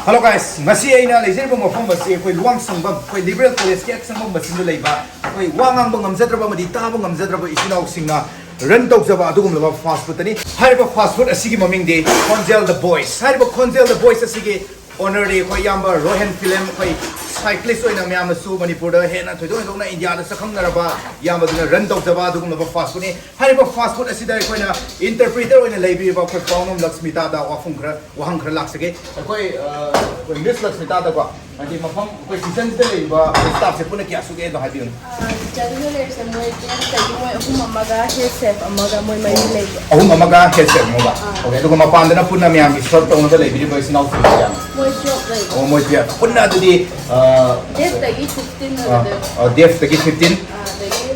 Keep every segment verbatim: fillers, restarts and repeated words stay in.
Hello guys, ꯉꯁꯤ ꯑꯩꯅ ꯂꯩꯖꯔꯤꯕ ꯃꯐꯝ ꯑꯁꯤ ꯑꯩꯈꯣꯏ ꯂꯨꯋꯥꯡꯁꯪꯕꯝ, ꯑꯩꯈꯣꯏ ꯂꯤꯕꯔꯦꯜ ꯀꯣꯂꯦꯖꯀꯤ ꯍꯦꯛ ꯁꯪꯐꯝ ꯃꯆꯤꯟꯗ ꯂꯩꯕ, ꯑꯩꯈꯣꯏ ꯋꯥ ꯉꯥꯡꯕ ꯉꯝꯖꯗ꯭ꯔꯕ ꯑꯃꯗꯤ ꯇꯥꯕ ꯉꯝꯖꯗ꯭ꯔꯕ ꯏꯆꯤꯟ ꯏꯅꯥꯎꯁꯤꯡꯅ ꯔꯟ ꯇꯧꯖꯕ ꯑꯗꯨꯒꯨꯝꯂꯕ ꯐꯥꯁ ꯐꯨꯗꯇꯅꯤ꯫ ꯍꯥꯏꯔꯤꯕ ꯐꯥꯁ ꯐꯨꯗ ꯑꯁꯤꯒꯤ ꯃꯃꯤꯡꯗꯤ ꯈꯣꯟꯖꯦꯜ ꯗ ꯕꯣꯏꯁ꯫ ꯍꯥꯏꯔꯤꯕ ꯈꯣꯟꯖꯦꯜ ꯗ ꯕꯣꯏꯁ ꯑꯁꯤꯒꯤ ꯑꯣꯅꯔꯗꯤ ꯑꯩꯈꯣꯏ ꯏꯌꯥꯝꯕ ꯔꯣꯍꯦꯟ ꯐꯤꯂꯝ, ꯑꯩꯈꯣꯏ ꯁꯥꯏꯀ꯭ꯂꯤꯁ ꯑꯣꯏꯅ ꯃꯌꯥꯝꯅꯁꯨ ꯃꯅꯤꯄꯨꯔꯗ ꯍꯦꯟꯅ ꯊꯣꯏꯗꯣꯛ ꯍꯦꯟꯗꯣꯛꯅ ꯏꯟꯗꯤꯌꯥꯗ ꯁꯛꯈꯪꯅꯔꯕ ꯏꯌꯥꯝꯕꯗꯨꯅ ꯔꯟ ꯇꯧꯖꯕ ꯑꯗꯨꯒꯨꯝꯂꯕ ꯐꯥꯁ ꯐꯨꯗꯅꯤ꯫ ꯍꯥꯏꯔꯤꯕ ꯐꯥꯁ ꯐꯨꯗ ꯑꯁꯤꯗ ꯑꯩꯈꯣꯏꯅ ꯏꯟꯇꯔꯄ꯭ꯔꯤꯇꯔ ꯑꯣꯏꯅ ꯂꯩꯕꯤꯔꯤꯕ ꯑꯩꯈꯣꯏ ꯄꯥꯎꯅꯝ ꯂꯛꯁꯃꯤꯇꯥꯗ ꯋꯥꯐꯝ ꯈꯔ, ꯋꯥꯍꯪ ꯈꯔ ꯂꯥꯛꯆꯒꯦ꯫ ꯑꯩꯈꯣꯏ, ꯑ, ꯑꯩꯈꯣꯏ ꯃꯤꯁ ꯂꯛꯁꯃꯤꯇꯥꯗꯀꯣ, ꯍꯥꯏꯗꯤ ꯃꯐꯝ ꯑꯩꯈꯣꯏ ꯀꯤꯆꯟꯁꯤꯗ ꯂꯩꯔꯤꯕ ꯑꯩꯈꯣꯏ ꯁ꯭ꯇꯥꯐꯁꯦ ꯄꯨꯟꯅ ꯀꯌꯥ ꯁꯨꯒꯦꯗꯣ ꯍꯥꯏꯕꯤꯌꯨꯅꯦ꯫ ꯑꯥ, ꯀꯤꯆꯟꯗ ꯂꯩꯔꯤꯁꯦ ꯃꯣꯏ ꯇꯦꯟꯇꯒꯤ ꯃꯣꯏ ꯑꯍꯨꯝ ꯑꯃꯒ ꯍꯦꯠ ꯆꯦꯐ ꯑꯃꯒ ꯃꯣꯏ ꯃꯔꯤ ꯂꯩꯕ꯫ ꯑꯍꯨꯝ ꯑꯃꯒ ꯍꯦꯠ ꯆꯦꯐ ꯑꯃꯒ꯫ ꯑꯥ꯫ ꯑꯣꯀꯦ, ꯑꯗꯨꯒ ꯃꯄꯥꯟꯗꯅ ꯄꯨꯟꯅ ꯃꯌꯥꯝꯒꯤ ꯁꯔꯚ ꯇꯧꯅꯕ ꯂꯩꯕꯤꯔꯤꯕ ꯏꯆꯤꯟ ꯏꯅꯥꯎꯁꯤꯡꯁꯦ ꯀꯌꯥꯅꯣ? ꯃꯣꯏ ꯇꯨꯌꯦꯜꯐ ꯂꯩꯕ꯫ ꯑꯣ, ꯃꯣꯏ ꯇꯨꯌꯦꯜꯐ꯫ ꯄꯨꯟꯅ ꯑꯗꯨꯗꯤ, ꯑ, ꯗꯦꯐꯇꯒꯤ ꯐꯤꯐꯇꯤꯟ ꯑ, ꯑꯣꯏꯒꯗꯣꯏꯕ꯫ ꯑ, ꯗꯦꯐꯇꯒꯤ ꯐꯤꯐꯇꯤꯟ꯫ ꯑꯥ, ꯑꯗꯒꯤ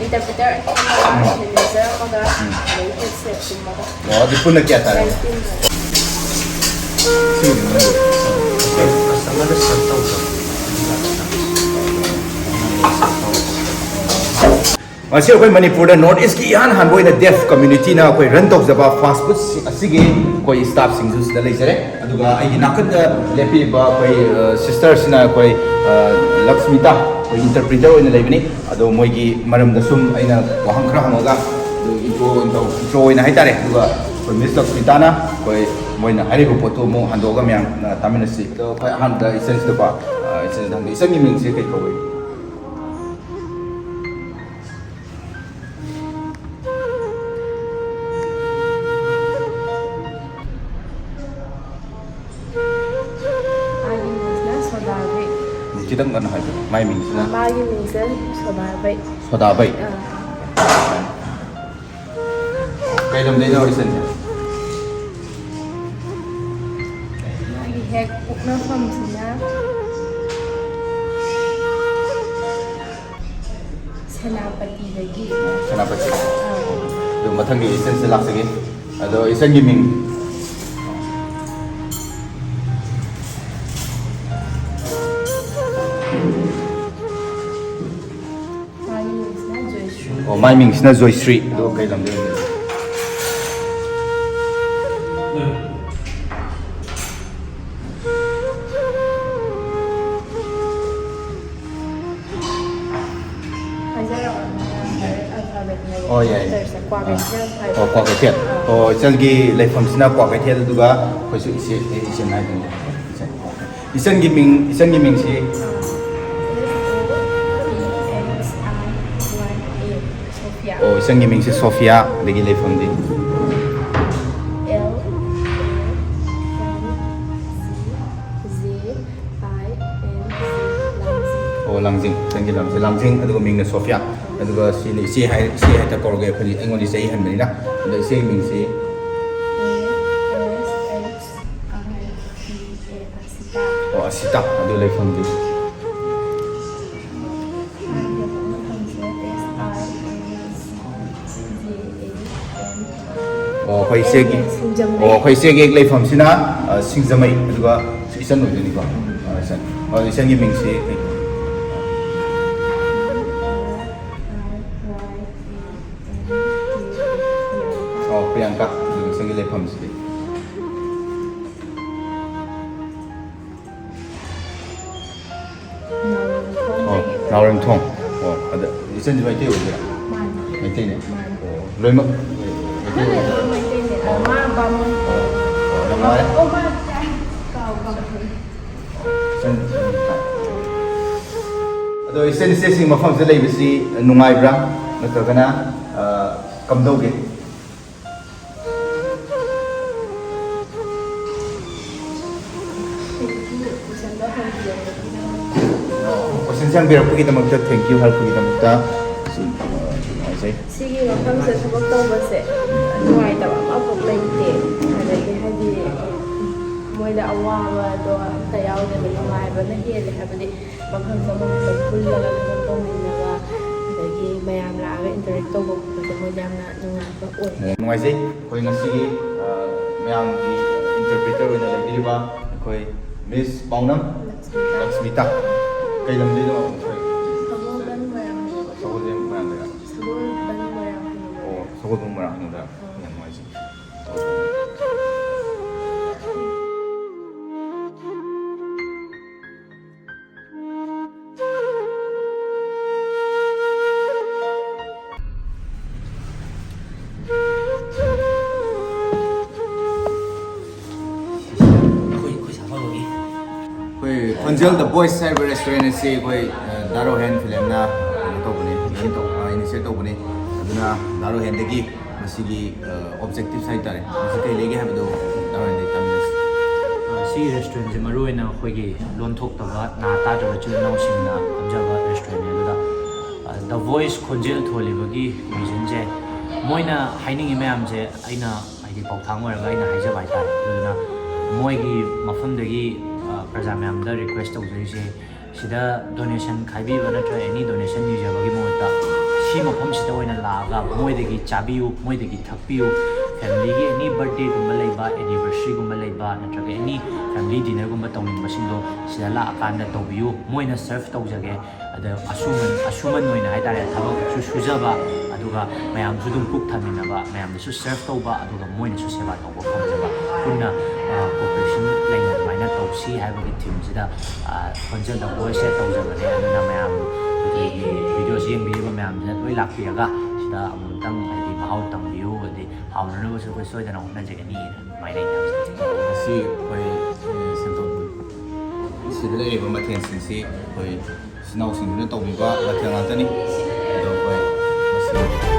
ꯏꯟꯇꯔꯄ꯭ꯔꯤꯇꯔ ꯑꯅꯤ ꯑꯃꯒ, ꯎꯝ꯫ ꯃꯦꯅꯦꯖꯔ ꯑꯃꯒ, ꯎꯝ꯫ ꯑꯗꯒꯤ ꯍꯦꯠ ꯆꯦꯐ ꯑꯃꯒ꯫ ꯑꯣ, ꯑꯗꯨ ꯄꯨꯟꯅ ꯀꯌꯥ ꯇꯥꯔꯦ? ꯅꯥꯏꯟꯇꯤꯟ꯫ ꯃꯁꯤ ꯑꯩꯈꯣꯏ ꯃꯅꯤꯄꯨꯔꯗ ꯅꯣꯔꯠ ꯏꯁꯀꯤ ꯏꯍꯥꯟ ꯍꯥꯟꯕ ꯑꯣꯏꯅ ꯗꯦꯐ ꯀꯝꯃ꯭ꯌꯨꯅꯤꯇꯤꯅ ꯑꯩꯈꯣꯏ ꯔꯟ ꯇꯧꯖꯕ ꯐꯥꯁ ꯐꯨꯗ ꯑꯁꯤꯒꯤ ꯑꯩꯈꯣꯏ ꯁ꯭ꯇꯥꯐꯁꯤꯡꯁꯨ ꯁꯤꯗ ꯂꯩꯖꯔꯦ꯫ ꯑꯗꯨꯒ ꯑꯩꯒꯤ ꯅꯥꯀꯟꯗ ꯂꯦꯞꯄꯤꯕ ꯑꯩꯈꯣꯏ, ꯑ, ꯁꯤꯁꯇꯔꯁꯤꯅ ꯑꯩꯈꯣꯏ, ꯑ, ꯂꯛꯁꯃꯤꯇꯥ, ꯑꯩꯈꯣꯏ ꯏꯟꯇꯔꯄ꯭ꯔꯤꯇꯔ ꯑꯣꯏꯅ ꯂꯩꯕꯅꯤ꯫ ꯑꯗꯣ ꯃꯣꯏꯒꯤ ꯃꯔꯝꯗ ꯁꯨꯝ ꯑꯩꯅ ꯋꯥꯍꯪ ꯈꯔ ꯍꯪꯉꯒ, ꯑꯗꯨ ꯏꯟꯇ꯭ꯔꯣ ꯑꯣꯏꯅ ꯇꯧ-, ꯏꯟꯇ꯭ꯔꯣ ꯑꯣꯏꯅ ꯍꯥꯏꯇꯥꯔꯦ꯫ ꯑꯗꯨꯒ ꯑꯩꯈꯣꯏ ꯃꯤꯁ ꯂꯛꯁꯃꯤꯇꯥꯅ ꯑꯩꯈꯣꯏ ꯃꯣꯏꯅ ꯍꯥꯏꯔꯤꯕ ꯄꯣꯠꯇꯨ ꯑꯃꯨꯛ ꯍꯟꯗꯣꯛꯑꯒ ꯃꯌꯥꯝꯅ ꯇꯥꯃꯤꯟꯅꯁꯤ꯫ ꯑꯗꯣ ꯑꯩꯈꯣꯏ ꯑꯍꯥꯟꯕꯗ ꯏꯆꯟꯁꯤꯗꯀꯣ, ꯑ, ꯏꯆꯟꯁꯤꯗ ꯍꯪꯒꯦ꯫ ꯏꯆꯟꯒꯤ ꯃꯤꯡꯁꯦ ꯀꯩ ꯀꯧꯏ? ꯃꯥꯒꯤ ꯃꯤꯡꯁꯤꯅ ꯁꯣꯗꯥꯕꯩ꯫ ꯈꯤꯇꯪ ꯀꯟꯅ ꯍꯥꯏꯕꯤꯌꯨ꯫ ꯃꯥꯏ ꯃꯤꯡꯁꯤꯅ? ꯃꯥꯒꯤ ꯃꯤꯡꯁꯦ ꯁꯣꯗꯥꯕꯩ꯫ ꯁꯣꯗꯥꯕꯩ꯫ ꯑꯥ꯫ ꯀꯩ ꯂꯝꯗꯩꯅꯣ ꯏꯆꯟꯁꯦ? ꯃꯥꯒꯤ ꯍꯦꯛ ꯄꯣꯛꯅꯐꯝꯁꯤꯅ ꯁꯦꯅꯥꯄꯇꯤꯗꯒꯤ꯫ ꯁꯦꯅꯥꯄꯇꯤ꯫ ꯑꯥ꯫ ꯑꯗꯨ ꯃꯊꯪꯒꯤ ꯏꯆꯟꯁꯦ ꯂꯥꯛꯆꯒꯦ꯫ ꯑꯗꯣ ꯏꯆꯟꯒꯤ ꯃꯤꯡ? ꯃꯥꯒꯤ ꯃꯤꯡꯁꯤꯅ ꯖꯣꯏꯁ꯭ꯔꯤ꯫ ꯑꯣ, ꯃꯥꯏ ꯃꯤꯡꯁꯤꯅ ꯖꯣꯏꯁ꯭ꯔꯤ꯫ ꯑꯗꯣ ꯀꯩ ꯂꯝꯗꯩ ꯑꯣꯏꯗꯣꯏꯅꯣ? ꯍꯣꯏ, ꯌꯥꯏ꯫ ꯁꯦꯟꯇꯔꯁꯦ ꯀ꯭ꯋꯥꯀꯩꯊꯦꯜ ꯍꯥꯏꯕ꯫ ꯑꯣ, ꯀ꯭ꯋꯥꯀꯩꯊꯦꯜ꯫ ꯑꯣ, ꯏꯆꯜꯒꯤ ꯂꯩꯐꯝꯁꯤꯅ ꯀ꯭ꯋꯥꯀꯩꯊꯦꯜ, ꯑꯗꯨꯒ ꯑꯩꯈꯣꯏꯁꯨ ꯏꯆꯦ, ꯑꯦ, ꯏꯆꯦ ꯍꯥꯏꯗꯣꯏꯅꯦ꯫ ꯏꯆꯟ꯫ ꯏꯆꯟꯒꯤ ꯃꯤꯡ, ꯏꯆꯟꯒꯤ ꯃꯤꯡꯁꯤ? ꯁꯣꯐꯤꯌꯥ꯫ ꯑꯣ, ꯏꯆꯟꯒꯤ ꯃꯤꯡꯁꯤ ꯁꯣꯐꯤꯌꯥ, ꯑꯗꯒꯤ ꯂꯩꯐꯝꯗꯤ? L J I N G, Langjing. ꯑꯣ, ꯂꯥꯡꯖꯤꯡ꯫ ꯏꯆꯟꯒꯤ ꯂꯝꯁꯦ ꯂꯥꯡꯖꯤꯡ, ꯑꯗꯨꯒ ꯃꯤꯡꯅ ꯁꯣꯐꯤꯌꯥ꯫ ꯑꯗꯨꯒ ꯁꯤꯅ ꯏꯆꯦ ꯍꯥꯏ-, ꯏꯆꯦ ꯍꯦꯛꯇ ꯀꯧꯔꯒꯦ ꯑꯩꯈꯣꯏꯗꯤ, ꯑꯩꯉꯣꯟꯗ ꯏꯆꯦ ꯍꯟꯕꯅꯤꯅ꯫ ꯑꯗꯣ ꯏꯆꯦꯒꯤ ꯃꯤꯡꯁꯤ? A S S I T A, ꯑꯁꯤꯇꯥ꯫ ꯑꯣ, ꯑꯁꯤꯇꯥ꯫ ꯑꯗꯨ ꯂꯩꯐꯝꯗꯤ? ꯃꯥꯒꯤ ꯍꯧꯖꯤꯛ ꯃꯐꯝꯁꯦ ꯑꯦꯁ ꯑꯥꯏ ꯑꯦꯟ ꯖꯤ ꯑꯦ ꯑꯦꯟ꯫ ꯑꯣ, ꯑꯩꯈꯣꯏ ꯏꯆꯦꯒꯤ, ꯁꯤꯡꯖꯃꯩ꯫ ꯑꯣ, ꯑꯩꯈꯣꯏ ꯏꯆꯦꯒꯤ ꯍꯦꯛ ꯂꯩꯐꯝꯁꯤꯅ, ꯑ, ꯁꯤꯡꯖꯃꯩ, ꯑꯗꯨꯒ ꯏꯆꯟ ꯑꯣꯏꯗꯣꯏꯅꯤꯀꯣ? ꯑ, ꯏꯆꯟ꯫ ꯑ, ꯏꯆꯟꯒꯤ ꯃꯤꯡꯁꯤ ꯀꯩ? ꯑꯣ, ꯄ꯭ꯔꯤꯌꯥꯡꯀꯥ꯫ ꯑꯗꯨꯒ ꯏꯆꯟꯒꯤ ꯂꯩꯐꯝꯁꯤꯗꯤ? ꯑꯣ, ꯅꯥꯎꯔꯦꯝꯊꯣꯡ꯫ ꯑꯣ, ꯑꯗ ꯏꯆꯟꯗꯤ ꯃꯩꯇꯩ ꯑꯣꯏꯗꯣꯏꯔꯥ? ꯃꯥꯅꯤ꯫ ꯃꯩꯇꯩꯅꯦ? ꯃꯥꯅꯤ꯫ ꯑꯣ, ꯂꯣꯏꯅꯃꯛ ꯃꯩꯇꯩ ꯅꯠꯇꯦ, ꯑꯣꯏꯗꯣꯏꯔꯥ? ꯂꯣꯏꯅꯃꯛ ꯃꯩꯇꯩꯅꯦ꯫ ꯑ, ꯃꯥ ꯕꯥꯃꯣꯟ꯫ ꯑꯣ, ꯑꯣ, ꯌꯥꯝ ꯅꯨꯡꯉꯥꯏꯔꯦ꯫ ꯑꯣ, ꯃꯥ ꯀꯥꯎ, ꯀꯥꯎ꯫ ꯏꯆꯟ, ꯑꯗꯣ ꯏꯆꯟ ꯏꯆꯦꯁꯤꯡ ꯃꯐꯝꯁꯤꯗ ꯂꯩꯕꯁꯤ ꯅꯨꯡꯉꯥꯏꯕ꯭ꯔꯥ? ꯅꯠꯇ꯭ꯔꯒꯅ, ꯑ, ꯀꯝꯗꯧꯒꯦ? ꯀꯣꯏꯁꯟꯁꯦ ꯍꯪꯕꯤꯔꯛꯄꯒꯤꯗꯃꯛꯇ thank you ꯍꯥꯏꯔꯛꯄꯒꯤꯗꯃꯛꯇ ꯁꯨꯝ, ꯑ, ꯅꯨꯡꯉꯥꯏꯖꯩ꯫ ꯁꯤꯒꯤ ꯃꯐꯝꯁꯤꯗ ꯊꯕꯛ ꯇꯧꯕꯁꯦ ꯅꯨꯡꯉꯥꯏꯇꯕ ꯑꯃꯐꯥꯎ ꯂꯩꯇꯦ꯫ ꯑꯗꯒꯤ ꯍꯥꯏꯗꯤ ꯃꯣꯏꯗ ꯑꯋꯥꯕꯗꯣ ꯑꯝꯇ ꯌꯥꯎꯗꯕ, ꯅꯨꯡꯉꯥꯏꯕꯅ ꯍꯦꯜꯂꯦ꯫ ꯍꯥꯏꯕꯗꯤ ꯃꯐꯝ ꯑꯃꯗ ꯄꯨꯜꯂꯒ ꯊꯕꯛ ꯇꯧꯃꯤꯟꯅꯕ, ꯑꯗꯒꯤ ꯃꯌꯥꯝ ꯂꯥꯛꯑꯒ interact ꯇꯧꯕ ꯈꯣꯠꯄꯁꯦ ꯃꯣꯏꯗ ꯌꯥꯝꯅ ꯅꯨꯡꯉꯥꯏꯕ ꯑꯣꯏ꯫ ꯑꯣ, ꯅꯨꯡꯉꯥꯏꯖꯩ꯫ ꯑꯩꯈꯣꯏ ꯉꯁꯤꯒꯤ, ꯑ, ꯃꯌꯥꯝꯒꯤ interpreter ꯑꯣꯏꯅ ꯂꯩꯕꯤꯔꯤꯕ ꯑꯩꯈꯣꯏ Miss ꯄꯥꯎꯅꯝ ꯂꯛꯁꯃꯤꯇꯥ꯫ ꯂꯛꯁꯃꯤꯇꯥ꯫ ꯀꯩ ꯂꯝꯗꯩꯅꯣ ꯑꯩꯈꯣꯏ? ꯁꯒꯣꯜꯕꯟ ꯃꯣꯏꯔꯥꯡ꯫ ꯁꯒꯣꯜꯕꯟ ꯃꯣꯏꯔꯥꯡꯗꯩꯔ? ꯁꯒꯣꯜꯕꯟ ꯃꯣꯏꯔꯥꯡ ꯍꯅꯨꯕ꯫ ꯑꯣ, ꯁꯒꯣꯜꯕꯟ ꯃꯣꯏꯔꯥꯡ ꯍꯅꯨꯕ꯫ ꯑꯥ꯫ ꯌꯥꯝ ꯅꯨꯡꯉꯥꯏꯖꯩ꯫ ꯑꯩꯈꯣꯏ ꯈꯣꯟꯖꯦꯜ ꯗ ꯚꯣꯏꯁ ꯍꯥꯏꯔꯤꯕ ꯔꯦꯁꯇꯨꯔꯦꯟ ꯑꯁꯤ ꯑꯩꯈꯣꯏ ꯗꯥ ꯔꯣꯍꯦꯟ ꯐꯤꯂꯝꯅ ꯀꯩꯅꯣ ꯇꯧꯕꯅꯤ, ꯏꯅꯤꯁꯤꯌꯦꯠ ꯇꯧꯕꯅꯤ꯫ ꯑꯗꯨꯅ ꯗꯥ ꯔꯣꯍꯦꯟꯗꯒꯤ ꯃꯁꯤꯒꯤ ꯑꯣꯕꯖꯦꯛꯇꯤꯚ ꯍꯥꯏꯇꯥꯔꯦ, ꯃꯁꯤ ꯀꯩ ꯂꯩꯒꯦ ꯍꯥꯏꯕꯗꯨ ꯗꯥ ꯔꯣꯍꯦꯟꯗꯒꯤ ꯇꯝꯃꯤꯟꯅꯁꯤ꯫ ꯁꯤꯒꯤ ꯔꯦꯁꯇꯨꯔꯦꯟꯁꯦ ꯃꯔꯨꯑꯣꯏꯅ ꯑꯩꯈꯣꯏꯒꯤ ꯂꯣꯟ ꯊꯣꯛꯇꯕ ꯅꯥ ꯇꯥꯗꯕ ꯏꯆꯤꯜ ꯏꯅꯥꯎꯁꯤꯡꯅ ꯐꯝꯖꯕ ꯔꯦꯁꯇꯨꯔꯦꯟꯅꯦ꯫ ꯑꯗꯨꯗ ꯗ ꯚꯣꯏꯁ ꯈꯣꯟꯖꯦꯜ ꯊꯣꯜꯂꯤꯕꯒꯤ ꯔꯤꯖꯟꯁꯦ, ꯃꯣꯏꯅ ꯍꯥꯏꯅꯤꯡꯉꯤ ꯃꯌꯥꯝꯁꯦ ꯑꯩꯅ ꯍꯥꯏꯗꯤ ꯄꯥꯎꯊꯥꯡ ꯑꯣꯏꯔꯒ ꯑꯩꯅ ꯍꯥꯏꯖꯕ ꯍꯥꯏꯇꯥꯔꯦ꯫ ꯑꯗꯨꯗꯨꯅ ꯃꯣꯏꯒꯤ ꯃꯐꯝꯗꯒꯤ ꯄ꯭ꯔꯖꯥ ꯃꯌꯥꯝꯗ ꯔꯤꯀ꯭ꯋꯦꯁ ꯇꯧꯖꯔꯤꯁꯦ, ꯁꯤꯗ ꯗꯣꯅꯦꯁꯟ ꯈꯥꯏꯕꯤꯕ ꯅꯠꯇ꯭ꯔꯒ ꯑꯦꯅꯤ ꯗꯣꯅꯦꯁꯟ ꯅꯤꯖꯕꯒꯤ ꯃꯍꯨꯠꯇ ꯁꯤ ꯃꯐꯝꯁꯤꯗ ꯑꯣꯏꯅ ꯂꯥꯛꯑꯒ ꯃꯣꯏꯗꯒꯤ ꯆꯥꯕꯤꯌꯨ, ꯃꯣꯏꯗꯒꯤ ꯊꯛꯄꯤꯌꯨ꯫ ꯐꯦꯃꯤꯂꯤꯒꯤ ꯑꯦꯅꯤ ꯕꯔꯠꯗꯦꯒꯨꯝꯕ ꯂꯩꯕ, ꯑꯦꯅꯤꯚꯔꯁꯔꯤꯒꯨꯝꯕ ꯂꯩꯕ, ꯅꯠꯇ꯭ꯔꯒ ꯑꯦꯅꯤ ꯐꯦꯃꯤꯂꯤ ꯗꯤꯅꯔꯒꯨꯝꯕ ꯇꯧꯅꯤꯡꯕꯁꯤꯡꯗꯣ ꯁꯤꯗ ꯂꯥꯛꯑꯀꯥꯟꯗ ꯇꯧꯕꯤꯌꯨ꯫ ꯃꯣꯏꯅ ꯁꯔꯐ ꯇꯧꯖꯒꯦ꯫ ꯑꯗ ꯑꯁꯨꯃꯟ ꯑꯁꯨꯃꯟ ꯑꯣꯏꯅ ꯍꯥꯏꯇꯥꯔꯦ, ꯊꯕꯛꯁꯨ ꯁꯨꯖꯕ, ꯑꯗꯨꯒ ꯃꯌꯥꯝꯁꯨ ꯑꯗꯨꯝ ꯄꯨꯛ ꯊꯟꯃꯤꯟꯅꯕ, ꯃꯌꯥꯝꯗꯁꯨ ꯁꯔꯐ ꯇꯧꯕ, ꯑꯗꯨꯒ ꯃꯣꯏꯅꯁꯨ ꯁꯦꯕꯥ ꯇꯧꯕ ꯐꯪꯖꯕ, ꯄꯨꯟꯅ ꯀꯣꯑꯣꯄꯔꯦꯁꯟ ꯂꯩꯅ ꯑꯗꯨꯃꯥꯏꯅ ꯇꯧꯁꯤ ꯍꯥꯏꯕꯒꯤ ꯊꯤꯝꯁꯤꯗ ꯈꯣꯟꯖꯦꯜ ꯗ ꯚꯣꯏꯁꯁꯦ ꯇꯧꯖꯕꯅꯦ꯫ ꯑꯗꯨꯅ ꯃꯌꯥꯝ ꯑꯩꯈꯣꯏꯒꯤ ꯚꯤꯗꯤꯑꯣꯁꯤ ꯌꯦꯡꯕꯤꯔꯤꯕ ꯃꯌꯥꯝꯁꯤꯅ ꯂꯣꯏ ꯂꯥꯛꯄꯤꯔꯒ ꯁꯤꯗ ꯑꯃꯨꯛꯇꯪ ꯍꯥꯏꯗꯤ ꯃꯍꯥꯎ ꯇꯪꯕꯤꯌꯨ꯫ ꯍꯥꯏꯗꯤ ꯍꯥꯎꯅꯅꯕꯁꯨ ꯑꯩꯈꯣꯏ ꯁꯣꯏꯗꯅ ꯍꯣꯠꯅꯖꯒꯅꯤ꯫ ꯑꯗꯨꯃꯥꯏꯅ ꯑꯩꯅ ꯍꯥꯏꯖꯅꯤꯡꯉꯤ꯫ ꯉꯁꯤ ꯑꯩꯈꯣꯏ ꯁꯦꯟꯇꯣꯛ ꯁꯤꯗ ꯂꯩꯔꯤꯕ ꯃꯊꯦꯜꯁꯤꯡꯁꯤ ꯑꯩꯈꯣꯏ ꯏꯆꯤꯟ ꯏꯅꯥꯎꯁꯤꯡꯗꯨꯅ ꯇꯧꯕꯤꯕ ꯃꯊꯦꯜ ꯉꯥꯛꯇꯅꯤ꯫ ꯑꯗꯣ ꯑꯩꯈꯣꯏ ꯃꯁꯤ